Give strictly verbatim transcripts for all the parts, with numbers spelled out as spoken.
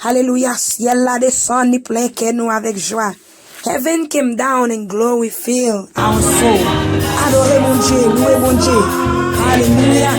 Alelouya, syèl la desann, li plen kè nou avèk jwa. Heaven came down and glory fill our soul. Adore Bondye, louwe Bondye. Alelouya.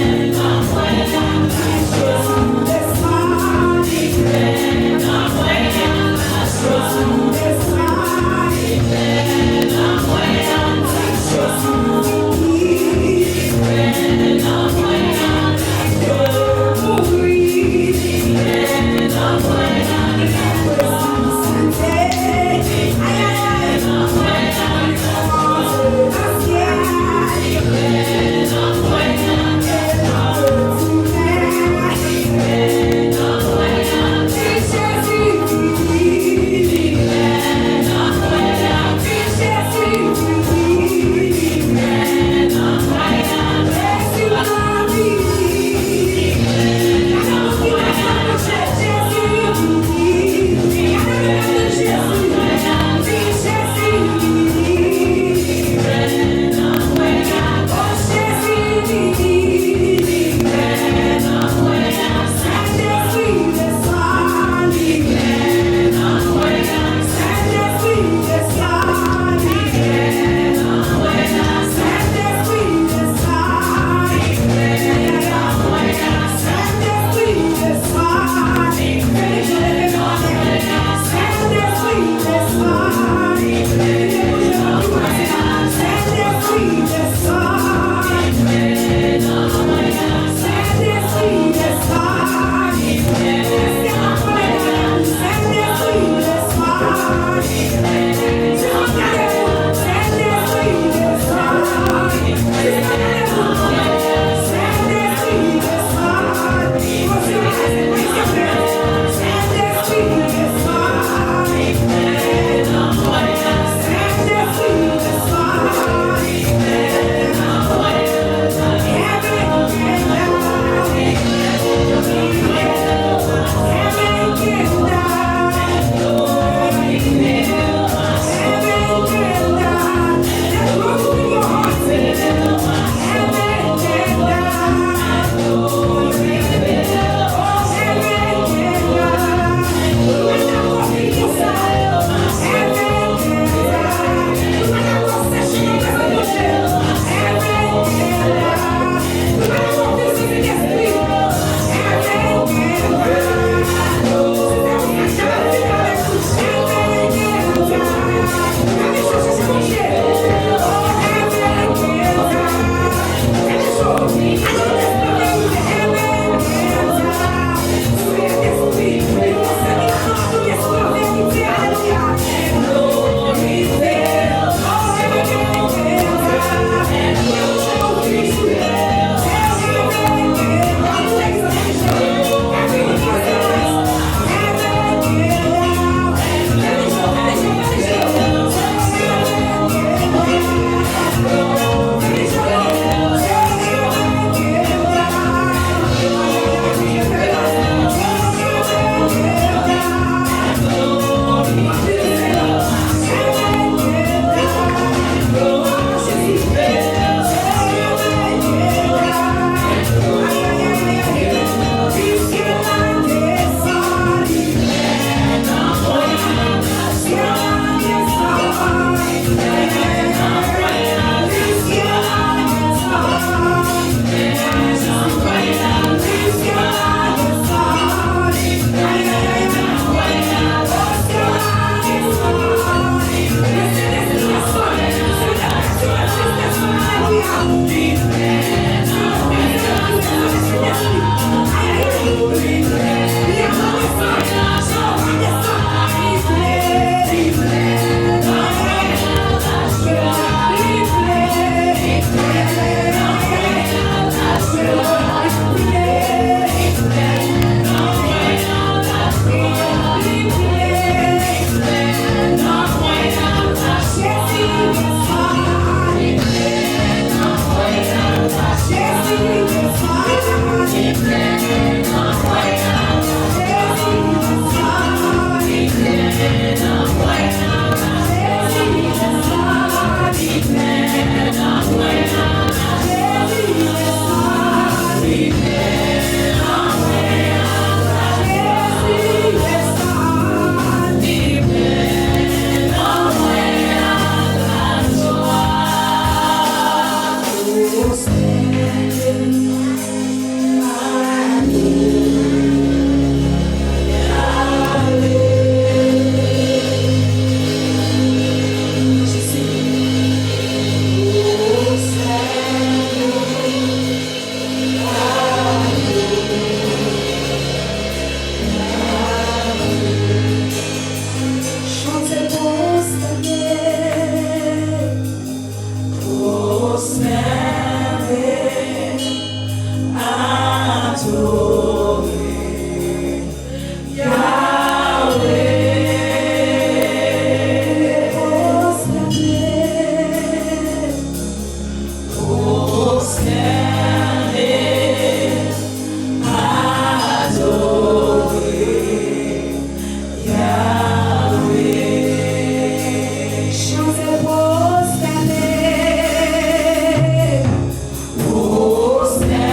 Chante pwostène, pwostène,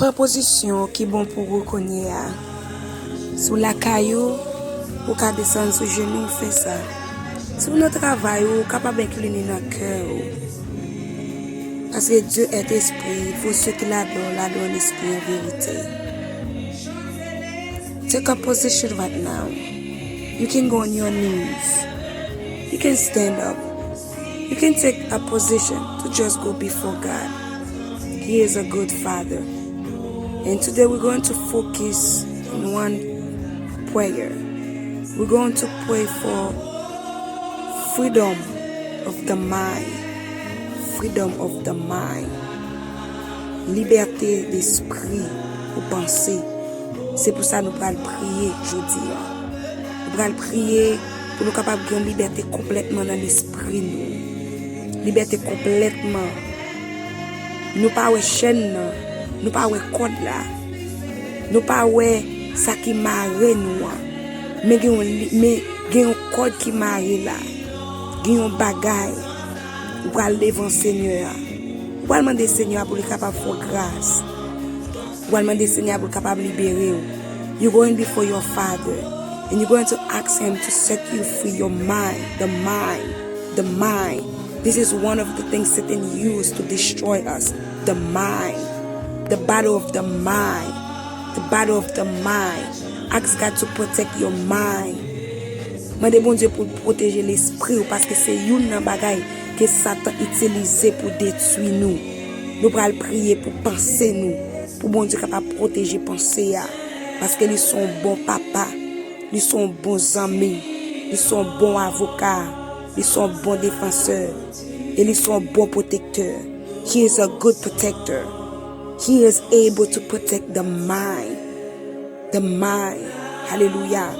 Pran pozisyon ki bon pou ou kounye a. Si w lakay ou, ou ka desann sou jenou w fè sa. Si w nan travay ou, ou kapab enkline nan kè ou. Paske Dieu est esprit, il faut ceux qui l'adorent l'adorent en esprit et en vérité. Take a position right now. You can go on your knees. You can stand up. You can take a position to just go before God. He is a good father. And today we're going to focus on one prayer. We're going to pray for freedom of the mind. Freedom of the mind. Libète despri pou panse. Se pou sa nou pral priye jodi a. Nou pral priye pou nou kapab gen yon libète konplètman nan lespri nou. Libète konplètman. Nou pa wè chèn nan, nou pa wè kòd la. Nou pa wè sa ki mare nou an. Men gen yon, men gen yon kòd ki mare la. Gen yon bagay. Ou pral devan Senyè a. Ou pral mande Senyè a pou li kapab fè w gras. Ou pral mande Senyè a pou l kapab libere w. You going before your Father and you going to ask him to set you free, your mind, the mind, the mind. This is one of the things Satan used to destroy us. The mind. The battle of the mind. The battle of the mind. Ask God to protect your mind. Mande Bondye pou l pwoteje lespri w, paske se youn nan bagay ke Satan itilize pou detwi nou. Nou pral priye pou panse nou, pou Bondye kapab pwoteje panse a, paske li se yon bon papa, li se yon bon zanmi, li se yon bon avoka, li se yon bon defansè, e li se yon bon pwotektè. He is a good protector. He is able to protect the mind. The mind. Alelouya.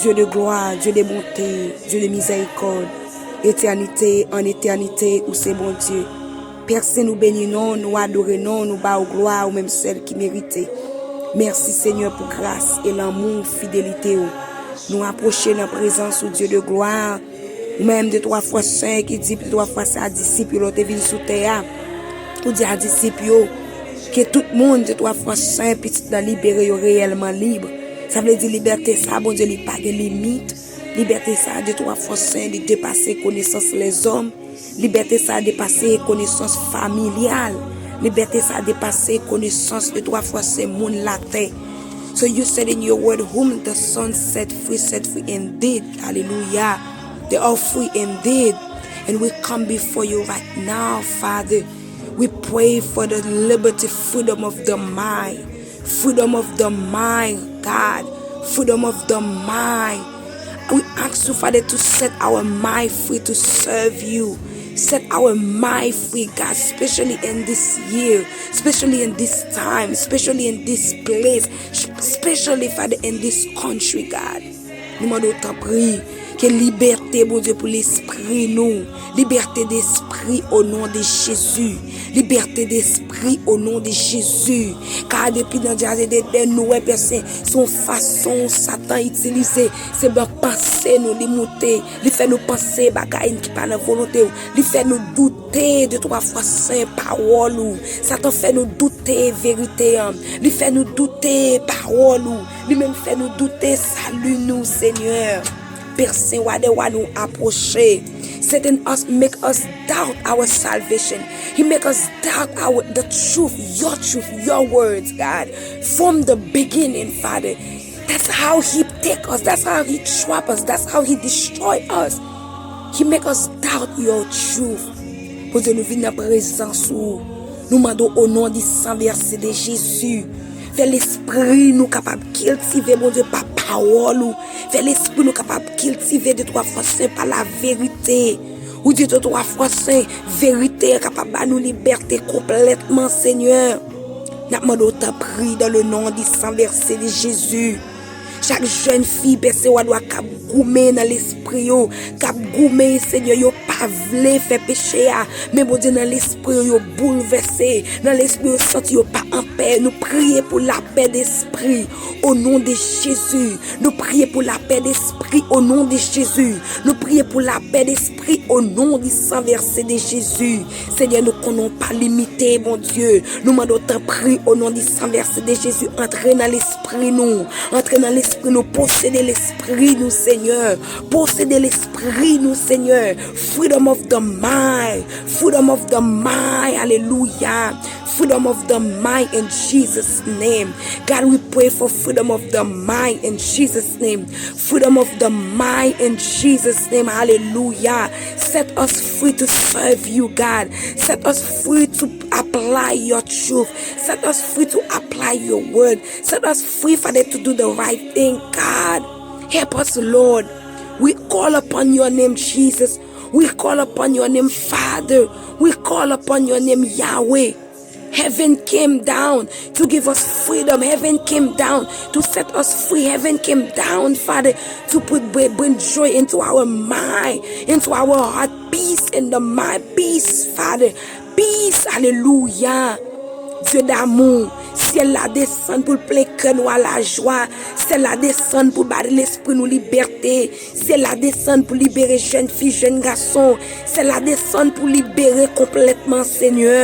Dieu de gloire, Dieu de bonté, Dieu de miséricorde. Etènite an etènite, ou se Bondye. Pè Sen, nou beni non w, nou adore non w, nou ba w glwa, ou menm sèl ki merite. Mèsi, Senyè, pou gras e lanmou, fidelite w. Nou apwoche nan prezans ou, Dieu de gloire. Ou menm, de twa fwa sen ki di, de twa fwa sen a disip yo, lè w te vin sou tè a. Ou di a disip yo, ke tout moun, de twa fwa sen, pitit nan libere yo reyèlman lib. Sa vle di libète sa, Bondye, li pa gen limit. Libète sa, de twa fwa sen, li depase konesans lèzòm. Libète sa depase konesans familyal. Libète sa depase konesans de twa fwa sen moun latè. So you said in your word, whom the Son set free, set free indeed. Alelouya. They are free indeed. And we come before you right now, Father. We pray for the liberty, freedom of the mind. Freedom of the mind, God. Freedom of the mind. We ask you, Father, to set our mind free to serve you. Set our mind free, God, especially in this year, especially in this time, especially in this place, especially, Father, in this country, God. Nou mande w, tanpri, ke libète, Bondye, pou lespri nou. Libète despri, o non de Jezi. Libète despri, o non de Jezi. Ka depi nan jaden Edenn, nou wè, Pè Sen, se yon fason Satan itilize. Se nan panse nou li moute. Li fè nou panse bagay ki pa nan volonte w. Li fè nou doute de twa fwa sen pawòl ou. Satan fè nou doute verite an. Li fè nou doute pawòl ou. Li menm fè nou doute sali nou, Senyè. Pè Sen, wa dè wa, nou apwoche. Satan us make us doubt our salvation. He make us doubt our the truth, your truth, your words, God. From the beginning, Father. That's how he take us. That's how he trap us. That's how he destroy us. He make us doubt your truth. Bondye, nou vin nan prezans ou. Nou mande w, o non di san vèse de Jezi. Fè lespri nou kapab kiltive, Bondye, pa pawòl ou. Fè lespri nou kapab kiltive de twa fwa sen pa laverite. Ou di de twa fwa sen, verite an kapab ba nou libète konplètman, Senyè. N ap mande w, tanpri, dans le nom du sang versé de Jésus. Chak jèn fi, Pè Sewa, dwa k ap goumen nan lespri yo, k ap goumen, Senyè, yo pa vle fè peche a, men Bondye, nan lespri yo, yo boulvèse, nan lespri yo, santi yo pa anpè. Nou priye pou lapè despri, o non de Jezi. Nou priye pou lapè despri, o non de Jezi. Nou priye pou lapè despri, o non di san vèse de Jezi. Senyè, nou konnen w pa limite, Bondye. Nou mande w, tanpri, o non di san vèse de Jezi, antre nan lespri nou. Antre nan lespri nou, posede lespri nou, Senyè. Posede lespri nou, Senyè. Freedom of the mind. Freedom of the mind. Alelouya. Freedom of the mind in Jesus' name. God, we pray for freedom of the mind in Jesus' name. Freedom of the mind in Jesus' name. Hallelujah. Set us free to serve you, God. Set us free to apply your truth. Set us free to apply your word. Set us free, Father, to do the right thing, God. Help us, Lord. We call upon your name, Jesus. We call upon your name, Father. We call upon your name, Yahweh. Heaven came down to give us freedom. Heaven came down to set us free. Heaven came down, Father, to put, bring, bring joy into our mind, into our heart. Peace in the mind. Peace, Father. Peace. Alelouya. Dye damou. Syèl la desann pou l plen kè nou a lajwa. Syèl la desann pou ba lespri nou libète. Syèl la desann pou libere jèn fi, jèn gason. Syèl la desann pou libere konplètman, Senyè.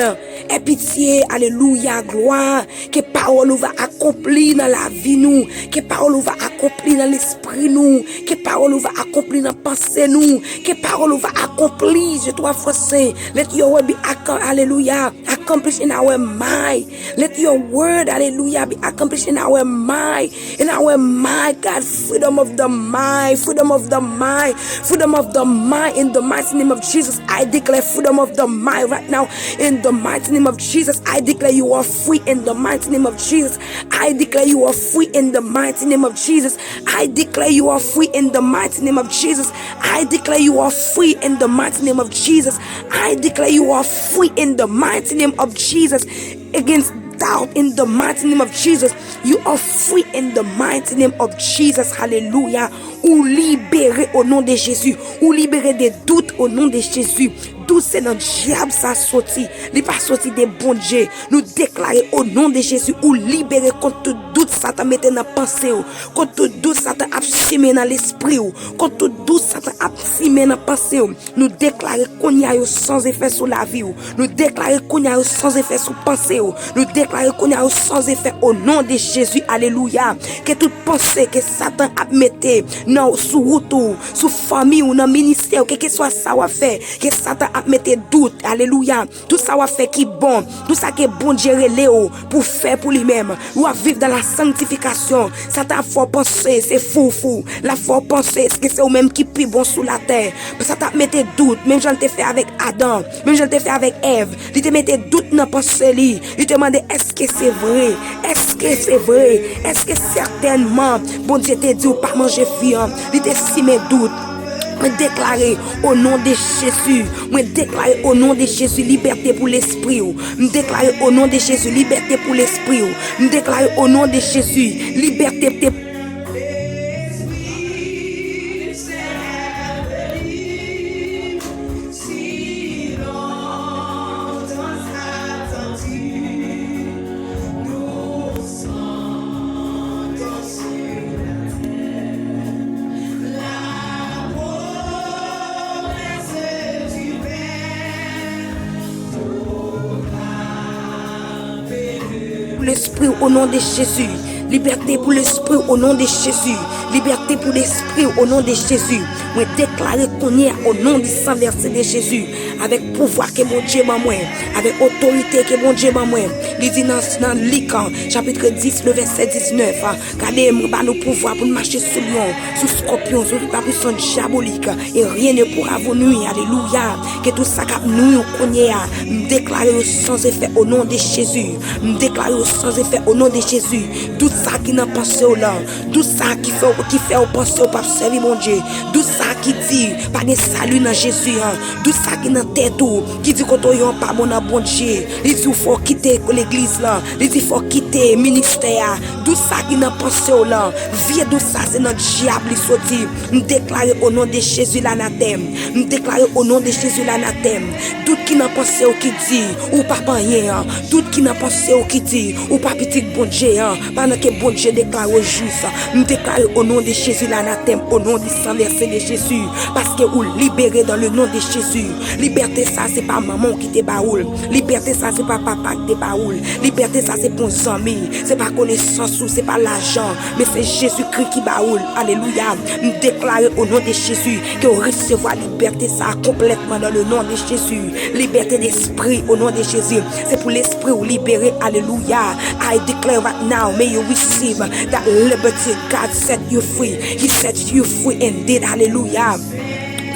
È pitye, alelouya, glwa. Ke pawòl ou va akonpli nan lavi nou. Ke pawòl ou va akonpli nan lespri nou. Ke pawòl ou va akonpli nan panse nou. Ke pawòl ou va akonpli, je twa fwa sen. Let your word be accom-, alelouya, accomplished in our mind. Let your word, alelouya, be accomplished in our mind. In our mind, God, freedom of the mind, freedom of the mind, freedom of the mind. In the mighty name of Jesus, I declare freedom of the mind right now. In the mighty name of Jesus, I declare you are free. In the mighty name of Jesus, I declare you are free. In the mighty name of Jesus, I declare you are free. In the mighty name of Jesus, I declare you are free. In the mighty name of Jesus, I declare you are free. In the mighty name of Jesus, against doubt, in the mighty name of Jesus. You are free in the mighty name of Jesus. Hallelujah. Ou libere o non de Jezi. Ou libere de dout o non de Jezi. Dout se nan dyab sa soti. Li pa soti de Bondye. Nou deklare o non de Jezi. Ou libere kont tout dout Satan mete nan panse w. Kont tout dout Satan ap simen nan lespri w. Kont tout dout Satan ap simen nan panse w. Nou deklare kounye a yo san efè sou lavi w. Nou deklare kounye a yo san efè sou panse w. Nou deklare kounye a yo san efè o non de Jezi. Alelouya. Ke tout panse ke Satan ap mete nan, sou wout ou, sou fanmi w, nan ministè w, kèlkeswa sa w ap fè, ke Satan ap mete dout. Alelouya. Tout sa w ap fè ki bon, tout sa ke Bondye rele w pou fè pou li menm. Ou ap viv dans la sanctification. Satan ap fè w panse se foufou. L ap fè w panse ke se ou menm ki pi bon sou latè. Satan ap mete dout, menm jan l te fè avèk Adan, menm jan l te fè avèk Èv. Li te mete dout nan panse li. Li te mande, èske se vre? Èske se vre? Èske sètènman Bondye te di w pa manje fwi an? Li te simen dout. Mwen deklare o non de Jezi. Mwen deklare o non de Jezi libète pou lespri w. M deklare o non de Jezi libète pou lespri w. M deklare o non de Jezi libète te Pou lespri w, o non de Jezi. Libète pou lespri w, o non de Jezi. Libète pou lespri w, o non de Jezi. Mwen deklare kounye a, o non di san vèse de Jezi, avèk pouvwa ke Bondye ban mwen, avèk otorite ke Bondye ban mwen. Li di nan, nan Lik, chapit dis, le vèse diznèf, gade, mwen ba nou pouvwa pou n mache sou lyon, sou skòpyon, sou tout la pwisans dyabolik, et rien ne pourra vous nuire. Alelouya. Ke tout sa k ap nwi w kounye a, m deklare yo san efè o non de Jezi. M deklare yo san efè o non de Jezi. Dout sa ki nan panse w lan, dout sa ki fè w, ki fè w panse w p ap sèvi Bondye, dout sa ki di pa gen sali nan Jezi an, dout sa ki nan tèt ou, ki di kote w ye an pa bon nan Bondye, li di w fò w kite legliz lan, li di fò w kite ministè a, dout sa ki nan panse w lan, vye dout sa se nan dyab li soti. M deklare o non de Jezi lanatèm. M deklare o non de Jezi lanatèm. Dout ki nan panse w ki di ou pa p anyen an, dout ki nan panse w ki di ou pa pitit Bondye an, pandan ke Bondye deklare w jis. M deklare o non de Jezi lanatèm, o non di san vèse de Jezi, paske ou libere dans le nom de Jésus. Libète sa se pa manman w ki te ba ou l. Libète sa se pa papa ki te ba ou l. Libète sa se pa yon zanmi, se pa konesans ou, se pa lajan, men se Jezikri ki ba ou l. Alelouya. M deklare o non de Jezi ke w resevwa libète sa a konplètman dans le nom de Jésus. Libète d'esprit o non de Jezi. Se pou lespri w libere. Alelouya. I declare right now, may you receive that liberty. God set you free. He set you free indeed. Alelouya.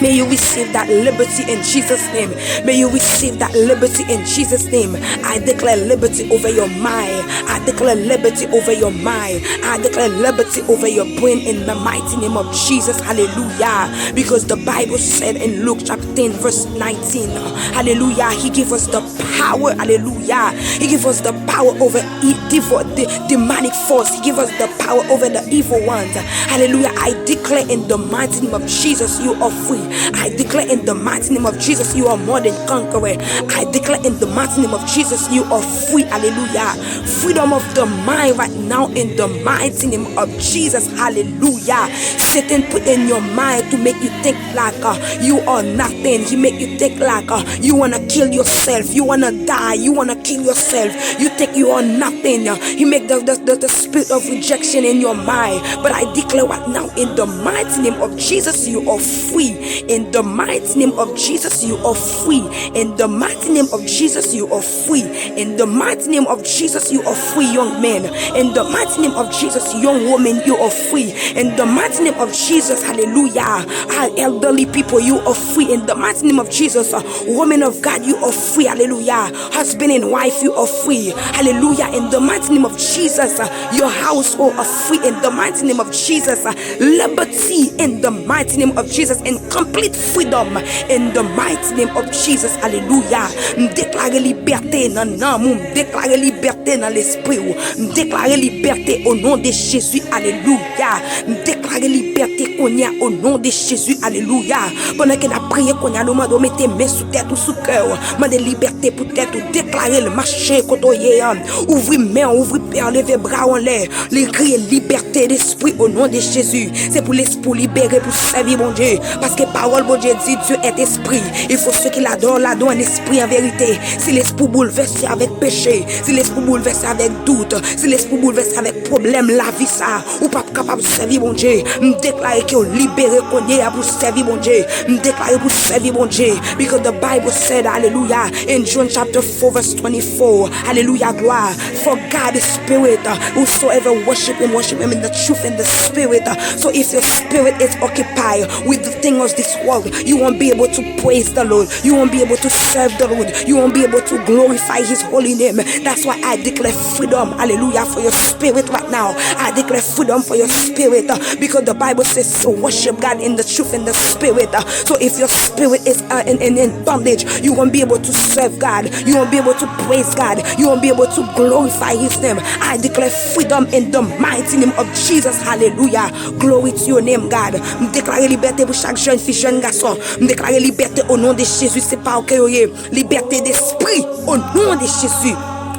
May you receive that liberty in Jesus' name. May you receive that liberty in Jesus' name. I declare liberty over your mind. I declare liberty over your mind. I declare liberty over your brain in the mighty name of Jesus. Hallelujah. Because the Bible said in Luke chapter ten, verse nineteen, hallelujah, He gave us the power. Hallelujah. He gave us the power over e- devil, the demonic force. He gave us the power over the evil ones. Hallelujah. I declare in the mighty name of Jesus, you are free. I declare in the mighty name of Jesus, you are more than conqueror. I declare in the mighty name of Jesus, you are free. Hallelujah. Freedom of the mind right now in the mighty name of Jesus. Hallelujah. Satan put in your mind to make you think like uh, you are nothing. He make you think like uh, you wanna kill yourself, you wanna die, you wanna kill yourself. You think you are nothing. He make the, the, the, the spirit of rejection in your mind. But I declare right now in the mighty name of Jesus, you are free. In the mighty name of Jesus, you are free. In the mighty name of Jesus, you are free. In the mighty name of Jesus, you are free, young man. In the mighty name of Jesus, young woman, you are free. In the mighty name of Jesus, hallelujah. Our elderly people, you are free. In the mighty name of Jesus, uh, woman of God, you are free, hallelujah. Husband and wife, you are free, hallelujah. In the mighty name of Jesus, uh, your household are free. In the mighty name of Jesus, uh, liberty in the mighty name of Jesus and complete freedom in the mighty name of Jesus. Hallelujah. M deklare libète nan nanm ou, m deklare libète nan lespri ou, m deklare libète o non de Jezi. Alelouya. M deklare libète kounye a o non de Jezi. Alelouya. Pandan ke n ap priye kounye a, nou mande w mete men sou tèt ou, sou kè w. Mande libète pou tèt ou. Deklare l mache kote w ye an. Ouvri men w, ouvri pye w, leve bra w anlè. Li kriye libète lespri o non de Jezi. Se pou lespri w libere pou sèvi Bondye. Paske pawòl Bondye di, Dieu est esprit. Il faut ceux qui l'adorent l'adorent en esprit en vérité. Si lespri w boulvèse avèk peche, si lespri w boulvèse avèk dout, si lespri w boulvèse avèk pwoblèm lavi sa, ou p ap kapab sèvi Bondye. M deklare ke w libere kounye a pou sèvi Bondye. M deklare pou sèvi Bondye. Because the Bible said, hallelujah, in John chapter four, verse twenty-four, hallelujah, gloire. For God is spirit. Whosoever worship him, worship him in the truth and the spirit. So if your spirit is occupied with the things of this world, you won't be able to praise the Lord. You won't be able to serve the Lord. You won't be able to glorify his holy name. That's why I declare freedom, hallelujah, for your spirit right now. I declare freedom for your spirit, uh, because the Bible says to worship God in the truth and the spirit. Uh, so if your spirit is uh, in, in, in bondage, you won't be able to serve God. You won't be able to praise God. You won't be able to glorify his name. I declare freedom in the mighty name of Jesus. Hallelujah. Glory to your name, God. M deklare libète pou chak jèn fi, jèn gason. M deklare libète o non de Jezi, se pa w ke yo ye. Libète despri, o non de Jezi.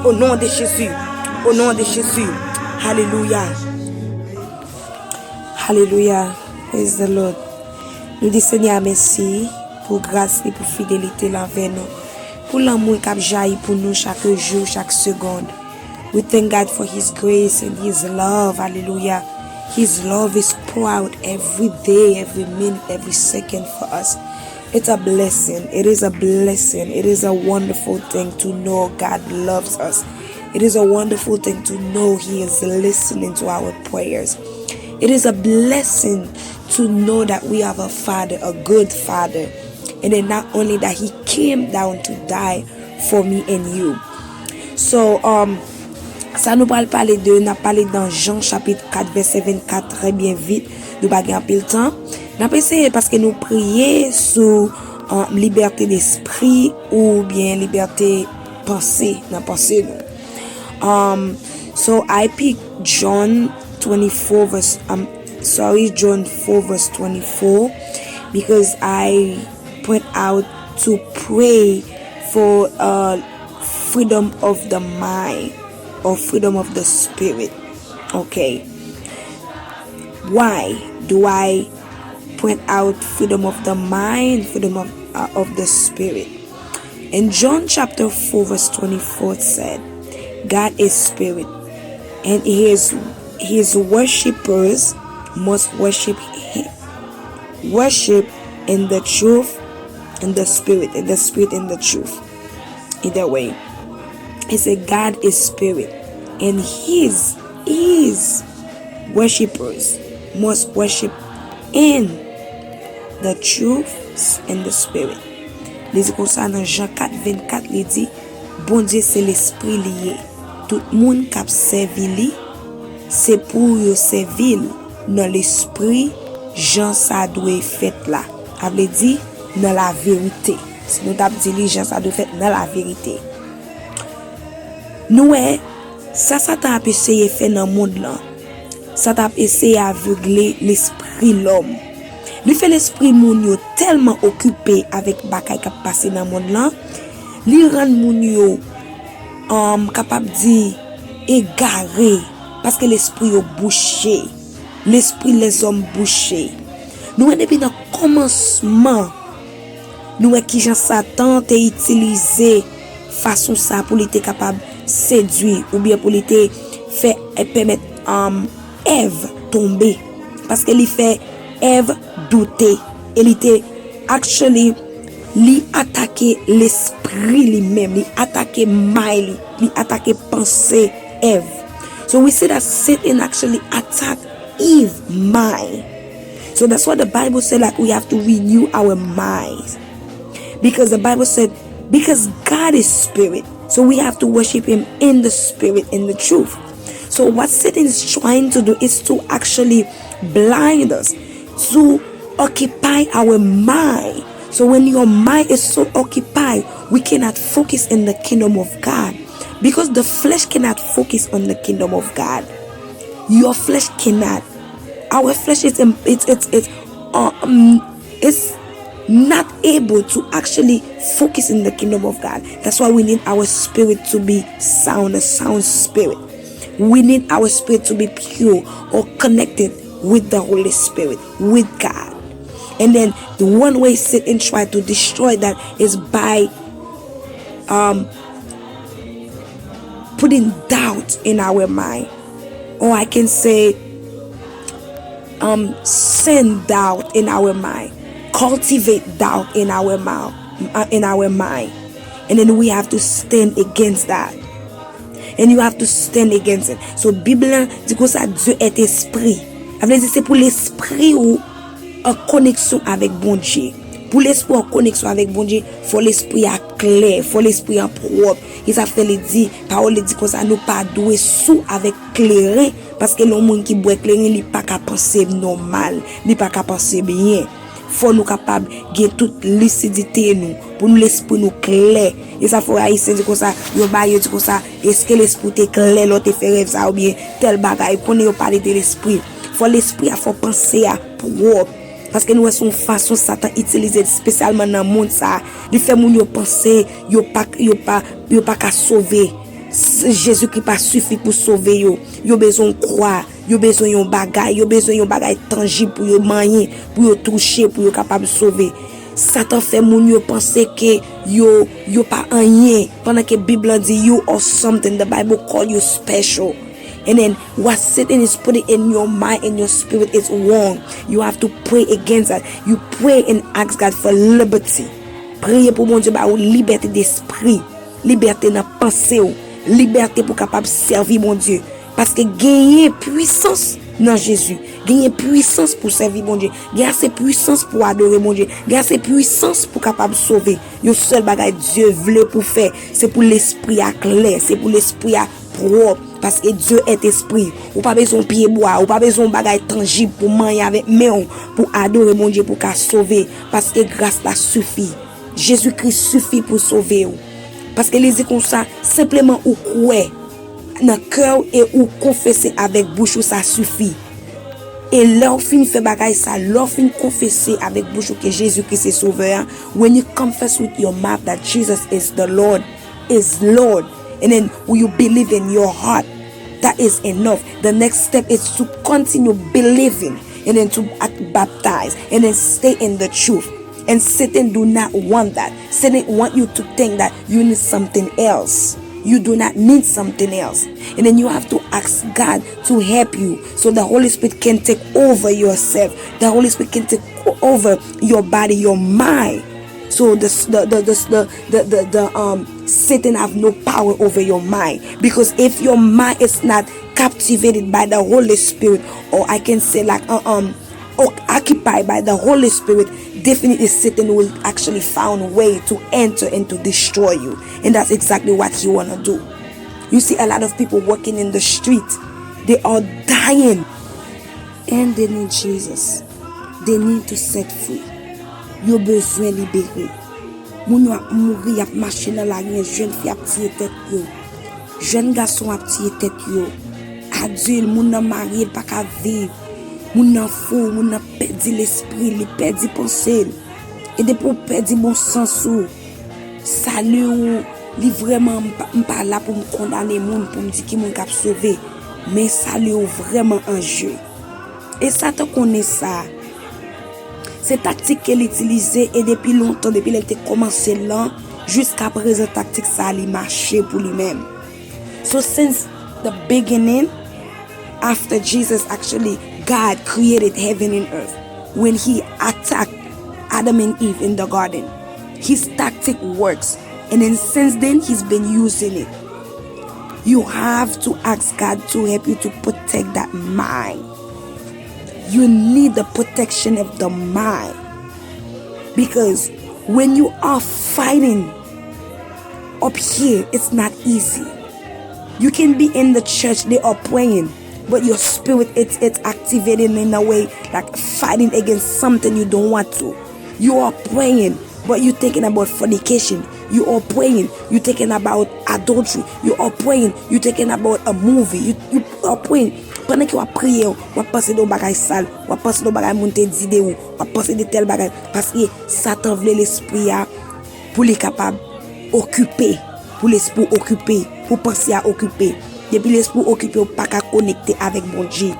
O non de Jezi. O non de Jezi. Hallelujah. Hallelujah. Praise the Lord. Nou di Senyè a mèsi pou gras li, pou fidelite l anvè nou, pou lanmou k ap jayi pou nou chak jou, chak segonn. We thank God for his grace and his love. Hallelujah. His love is pour out every day, every minute, every second for us. It's a blessing. It is a blessing. It is a wonderful thing to know God loves us. It is a wonderful thing to know he is listening to our prayers. It is a blessing to know that we have a father, a good father. And then not only that, he came down to die for me and you. So, um, sa nou pral pale de, n ap pale nan Jan chapit kat vèsè vennkat trè byen vit. Nou pa gen anpil tan. N ap eseye paske nou priye sou um, libète despri oubyen libète panse nan panse nou. Um, so I pick John twenty-four verse, um, sorry, John four verse twenty-four because I point out to pray for uh, freedom of the mind or freedom of the spirit. Okay. Why do I point out freedom of the mind, freedom of, uh, of the spirit? In John chapter four, verse twenty-four, it said, God is spirit, and his, his worshippers must worship him. Worship in the truth, in the spirit, in the spirit, in the truth. Either way, he said, God is spirit, and his, his worshippers must worship in the truth and the spirit. Li di konsa nan Jan kat vennkat, li di, Bondye se lespri li ye. Tout moun k ap sèvi li, se pou yo sèvi l nan lespri, jan sa dwe fèt la. A vle di, nan laverite. Si nou t ap di li jan sa dwe fèt nan laverite. Nou wè, sa Satan ap eseye fè nan mond lan, sa t ap eseye avegle lespri lòm. Li fè lespri moun yo tèlman okipe avèk bagay k ap pase nan mond lan, li rann moun yo, um, kapab di, egare, paske lespri yo bouche, lespri lèzòm bouche. Nou wè depi nan kòmansman, nou wè kijan Satan te itilize fason sa pou li te kapab sedui oubyen pou li te fè e pèmèt um, Èv tonbe. Paske li fè Èv doute. E li te, actually, li atake lespri li menm. Li atake may li. Li atake panse Èv. So we see that Satan actually attack Eve mind. So that's why the Bible said, like, we have to renew our minds. Because the Bible said, because God is spirit, so we have to worship him in the spirit, in the truth. So what Satan is trying to do is to actually blind us, to occupy our mind. So when your mind is so occupied, we cannot focus in the kingdom of God. Because the flesh cannot focus on the kingdom of God. Your flesh cannot. Our flesh is, it's, it's, it's, um, it's not able to actually focus in the kingdom of God. That's why we need our spirit to be sound, a sound spirit. We need our spirit to be pure or connected with the Holy Spirit, with God. And then the one way Satan try to destroy that is by um, putting doubt in our mind. Or I can say, um, send doubt in our mind. Cultivate doubt in our mouth, uh, in our mind. And then we have to stand against that. And you have to stand against it. So, Bib la di konsa, Dieu est esprit. Sa vle di se pou lespri ou an koneksyon avèk Bondye. Pou lespri an koneksyon avèk Bondye, fò lespri a klè, fò lespri an pwòp. E sa fè li di, pawòl li di konsa, nou pa dwe sou avèk kleren, paske lè yon moun ki bwè kleren, li pa ka panse nòmal, li pa ka panse byen. Fò nou kapab gen tout lisidite nou, pou nou lespri nou klè. E sa fè Ayisyen di konsa, yo bay yo di konsa, èske lespri w te klè lè w te fè rèv sa oubyen tèl bagay, konnen yo pale de lespri. Fò lespri a, fò panse a pwòp. Paske nou wè se yon fason Satan itilize l espesyalman nan mond sa a. Li fè moun yo panse yo pa, yo pa, yo pa ka sove. S- Jezikri pa sifi pou sove yo. Yo bezwen yon kwa, yo bezwen yon bagay, yo bezwen yon bagay tanjib pou yo manyen, pou yo touche, pou yo kapab sove. Satan fè moun yo panse ke yo, yo pa anyen, pandan ke Bib la di, you are something. The Bible call you special. And then what Satan is putting in your mind and your spirit is wrong. You have to pray against that. You pray and ask God for liberty. Priye pou Bondye ba ou libète despri, libète nan panse w, libète pou kapab sèvi Bondye. Paske genyen pwisans nan Jezi. Genyen pwisans pou sèvi Bondye. Gen ase pwisans pou adore Bondye. Gen ase pwisans pou kapab sove. Yon sèl bagay Dye vle pou fè, se pou lespri a klè, se pou lespri a pwòp, Paske Dieu est esprit. Ou pa bezwen yon pye bwa, ou pa bezwen yon bagay tanjib pou manyen avèk men w, pou adore Bondye, pou ka sove. Paske gras la sifi. Jezikri sifi pou sove w. Paske li di konsa, senpleman ou kwè nan kè w e ou konfese avèk bouch ou, sa sifi. E lè w fin fè bagay sa, lè w fin konfese avèk bouch ou ke Jezikri se Sovè a, when you confess with your mouth that Jesus is the Lord, is Lord, and then you believe in your heart, that is enough. The next step is to continue believing and then to act baptized and then stay in the truth. And Satan do not want that. Satan want you to think that you need something else. You do not need something else. And then you have to ask God to help you so the Holy Spirit can take over yourself. The Holy Spirit can take over your body, your mind. So the the the the, the, the, the, the um Satan have no power over your mind, because if your mind is not captivated by the Holy Spirit, or I can say like uh, um o- occupied by the Holy Spirit, definitely Satan will actually found a way to enter and to destroy you. And that's exactly what he wanna do. You see a lot of people walking in the street, they are dying, and they need Jesus. They need to set free. Yo bezwen libere. Moun yo ap mouri, y ap mache nan lari, jèn fi ap tiye tèt yo. Jèn gason ap tiye tèt yo. Adil, moun nan marye, l pa ka viv. Moun nan fou, moun nan pèdi lespri, li pèdi panse l. E depi w pèdi bon sans ou, sali w, li vrèman, m pa, m pa la pou m kondane moun, pou m di ki moun k ap sove. Men sali w vrèman an je. E Satan konnen sa. Se taktik ke l itilize e depi lontan, depi lè l te kòmanse l lan, jiska prezan taktik sa a li mache pou li menm. So since the beginning, after Jesus actually, God created heaven and earth when he attacked Adam and Eve in the garden. His tactic works, and then since then he's been using it. You have to ask God to help you to protect that mind. You need the protection of the mind. Because when you are fighting up here, it's not easy. You can be in the church, they are praying, but your spirit, it's, it's activated in a way like fighting against something you don't want to. You are praying, but you thinking about fornication. You are praying, you thinking about adultery. You are praying, you thinking about a movie. You, you are praying. Pandan ke w ap priye, w ap panse de yon bagay sal, w ap panse de yon bagay moun te di de ou, w ap panse de tèl bagay. Paske Satan vle lespri a pou li kapab okipe, pou lespri w okipe, pou panse a okipe. Depi lespri w okipe, ou pa ka konekte avèk Bondye.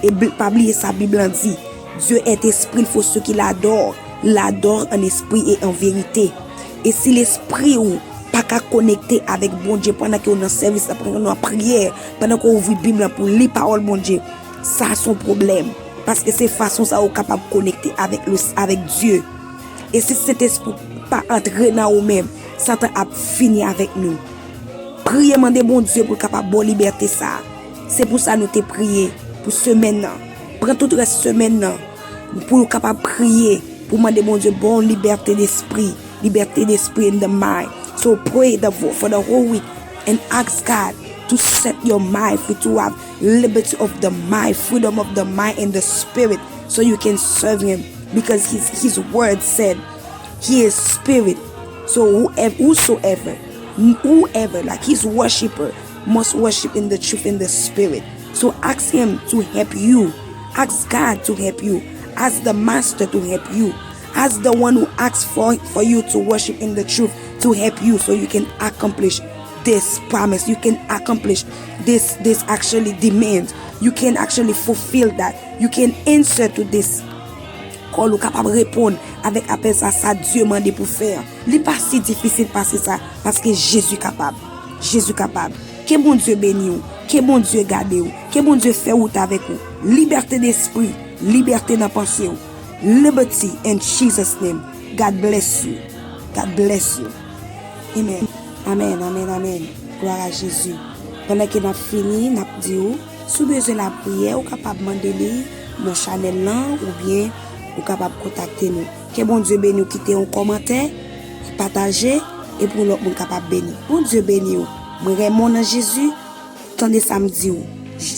E bl- pa bliye sa Bib lan di, Dieu est esprit, il faut ceux qui l'adorent l'adorent en esprit et en vérité. E si lespri w pa ka konekte avèk Bondye pandan ke w nan sèvis la, pandan ke w nan priyè, pandan ke w ouvri Bib lan pou w li pawòl Bondye, sa se yon pwoblèm. Paske se fason sa ou kapab konekte avèk le, avèk Dye. E si Sentespri pa antre nan ou menm, Satan ap fini avèk nou. Priye, mande Bondye pou l kapab ba w libète sa a. Se pou sa nou te priye pou semèn nan. Pran tout rès semèn nan pou w kapab priye, pou mande Bondye ba w libète despri, libète despri in the mind. So pray the, for the whole week and ask God to set your mind free, to have liberty of the mind, freedom of the mind and the spirit, so you can serve Him, because His, His word said He is spirit. So whoever, whosoever, whoever, like His worshipper, must worship in the truth and the spirit. So ask Him to help you. Ask God to help you. Ask the Master to help you. Ask the one who asks for, for you to worship in the truth to help you so you can accomplish this promise. You can accomplish this, this actually demand. You can actually fulfill that. You can answer to this call. Ou kapab reponn avèk apèl sa, sa Dye mande pou fè an. Li pa si difisil pase sa, paske Jezi kapab. Jezi kapab. Ke Bondye beni w. Ke Bondye gade w. Ke Bondye fè wout avèk ou. Libète despri. Libète nan panse w. Liberty in Jesus' name. God bless you. God bless you. Amen. Amen, amen, amen. Glwa a Jezi. Pandan ke n ap fini, n ap di w, si w bezwen lapriyè, ou kapab mande li nan chanèl lan, oubyen ou kapab kontakte nou. Ke Bondye beni w, kite yon kòmantè, pataje, e pou lòt moun kapab beni. Bondye beni w. Mwen renmen w nan Jezi. tande sa m di w.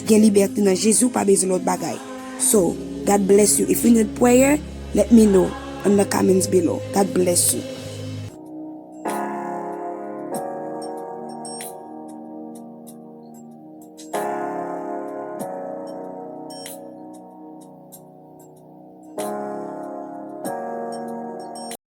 Gen libète nan Jezi, w pa bezwen lòt bagay. So, God bless you. If you need prayer, let me know on the comments below. God bless you.